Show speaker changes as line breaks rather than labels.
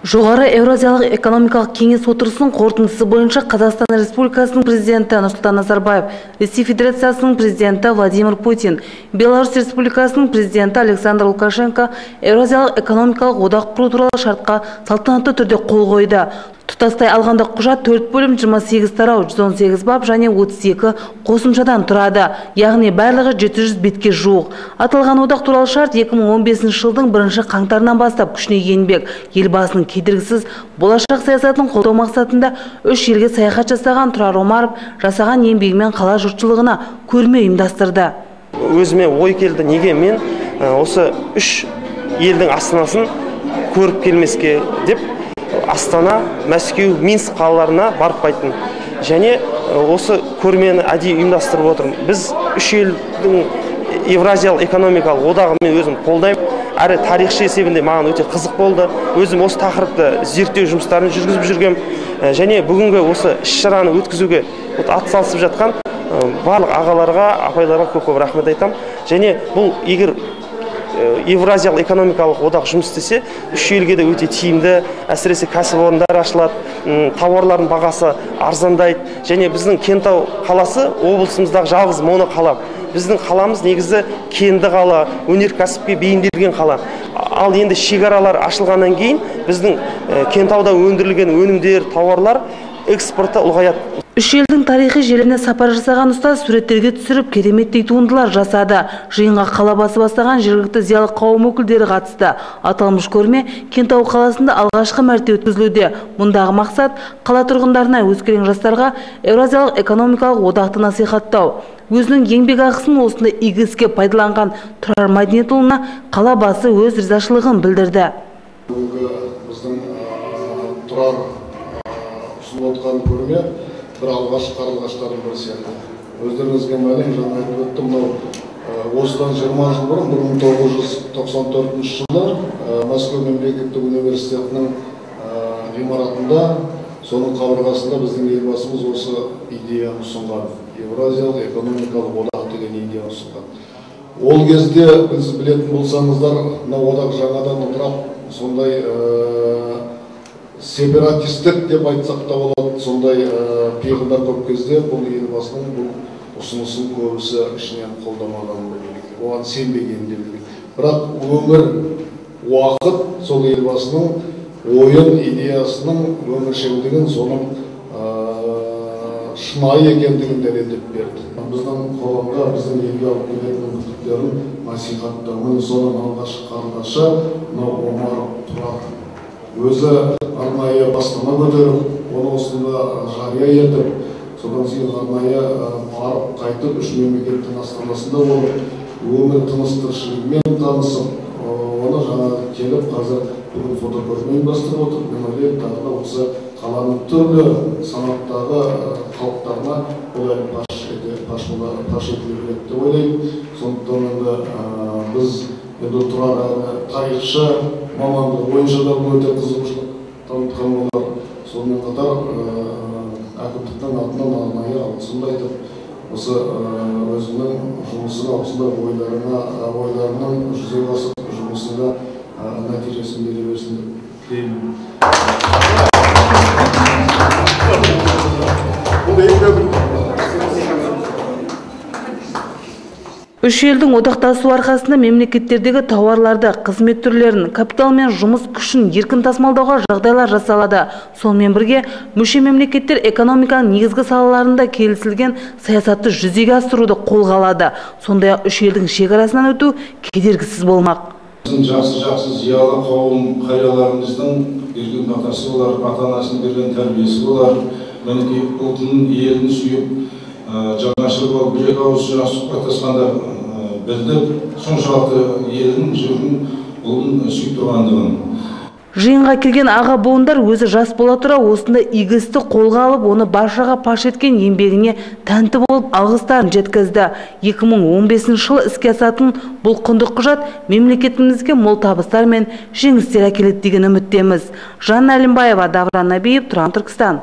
Жоғары Еуразиялық экономикалық кеңес отырысының қорытындысы бойынша Қазақстан Республикасының президенті Нұрсұлтан Назарбаев, Ресей Федерациясының президенті Владимир Путин, Беларусь Республикасының президенті Александр Лукашенко Еуразиялық экономикалық одақ құру туралы шартқа салтанатты түрде қол қойды. Тұтастай алғанда құжат 4 бөлім, 28 тарау, 118 бап және 32 қосымшадан тұрады. Яғни барлығы 700 бетке жуық. Аталған одақ туралы шарт 2015 жылдың 1 қаңтарынан бастап күшіне енбек. Елбасының кедергісіз болашақ саясатын қолдау мақсатында 3 елге саяхат жасаған Тұрар Омаров жасаған еңбегімен қала жұртшылығына көрме ұйымдастырды.
Өзіме ой келді, неге мен осы 3 елдің астанасын көріп келмеске деп Астана, Мәскеу, Минск қалаларына барып қайттым. Және осы көрмені әдейі ұйымдастырып отырмын. Біз 3 елдің Еуразиялық экономикалық одағын мен өзім қолдаймын. Әрі тарихшы есебінде маған өте қызық болды. Өзім осы тақырыпты зерттеу жұмыстарын жүргізіп жүргем. Және бүгінгі осы іс-шараны өткізуге атсалысып жатқан барлық ағаларға, апайларға көп-көп рахмет айтамын. Және бұл егер Еуразиялық экономикалық одақ жұмыс істесе, 3 елге де өте тиімді, әсіресе кәсіпорындар ашылады, тауарлардың бағасы арзандайды. Және біздің Кентау қаласы облысымыздағы жалғыз моноқала. Біздің қаламыз негізі кенді қала, өнеркәсіпке бейімделген қала. Ал енді шекаралар ашылғаннан кейін біздің Кентауда өндірілген өнімдер, тауарлар экспорты ұлғаяды.
Үш елдің тарихи желіне сапар жасаған ұстаз суреттерге түсіріп, кереметтей туындылар жасады. Жиынға қала басы бастаған жергілікті зиялы қауым өкілдері қатысты. Аталмыш көрме Кентау қаласында алғашқы мәрте өткізілуде. Мұндағы мақсат қала тұрғындарына, өскелең жастарға Еуразиялық экономикалық одақты насихаттау. Өзінің еңбек ақысын осындай игі іске пайдаланған Тұрар Мәдениетұлына қала басы өз ризашылығын білдірді.
Бүгінгі біздің Тұрар ұсынып отқан көрме бір алғашқы қарлығаштардың бірі сияқты. Өздеріңізге мәлім, жаңа айтып өттім, мынау осыдан 20 жыл бұрын 1994 жылы Мәскеу мемлекеттік университетінің ғимаратында, соның қабырғасында біздің елбасымыз осы идеяны ұсынған. Еуразиялық экономикалық одақ деген идеяны ұсынған. Ол кезде біз білетін болсаңыздар, мынау одақ жаңадан ыдырап, сондай сепаратистік деп айтсақ та болады, сондай пиғылдар көп кезде бұл елбасының бұл ұсынысын көбісі ішінен қолдамағанын да белгілі, оған сенбегенін де белгілі. Бірақ өмір, уақыт сол елбасының ойын, идеясының өміршеңдігін, соның шынайы екендігін дәлелдеп берді. Біздің қоғамға, біздің елге алып келетін мүмкіндіктерін насихаттау. Міне соның алғашқы қарлығашы мынау Омаров Тұрар. Өзі арнайы бастама көтеріп, оны осында жария етіп, содан кейін арнайы барып қайтып, 3 мемлекеттің астанасында болып, өмір тыныс тіршілігімен танысып, оны жаңа келіп, қазір бүгін фотокөрме ұйымдастырып отыр. Мен ойлаймын, тағы да осы қаланың түрлі санаттағы халықтарына бұл әлі паш етіле береді деп ойлаймын. Сондықтан енді біз енді Тұрар әлі тарихшы мамандығы бойынша да бұл өте қызығушылық танытқан болар. Сонымен қатар әкімдіктің атынан арнайы алғысымды айтып, осы өзінің жұмысына, осындай ойларының жүзеге асып, жұмысында нәтижесін бере берсін деп тілеймін.
Үш елдің одақтасуы арқасында мемлекеттердегі тауарларды, қызмет түрлерін, капитал мен жұмыс күшін еркін тасымалдауға жағдайлар жасалады. Сонымен бірге мүше мемлекеттер экономиканың негізгі салаларында келісілген саясатты жүзеге асыруды қолға алады. Сондай-ақ үш елдің шекарасынан өту кедергісіз болмақ.
Біздің жақсы зиялы қауым қарияларымыздың берген батасы болар, ата-анасының берген тәрбиесі болар, мінекей ұлтын, елін сүйіп, жанашыр болып, бір екі ауыз жаңа сұхбаттасқанда білдік, соншалықты елін, жұртын, ұлын сүйіп тұрғандығын.
Жиынға келген аға буындар өзі жас бола тұра осындай игі істі қолға алып, оны баршаға паш еткен еңбегіне тәнті болып алғыстарын жеткізді. 2015 жылы іске асатын бұл құнды құжат мемлекетімізге мол табыстар мен жеңістер әкеледі деген үміттеміз. Жанна Әлімбаева, Давран Набиев, Тұран Түркістан.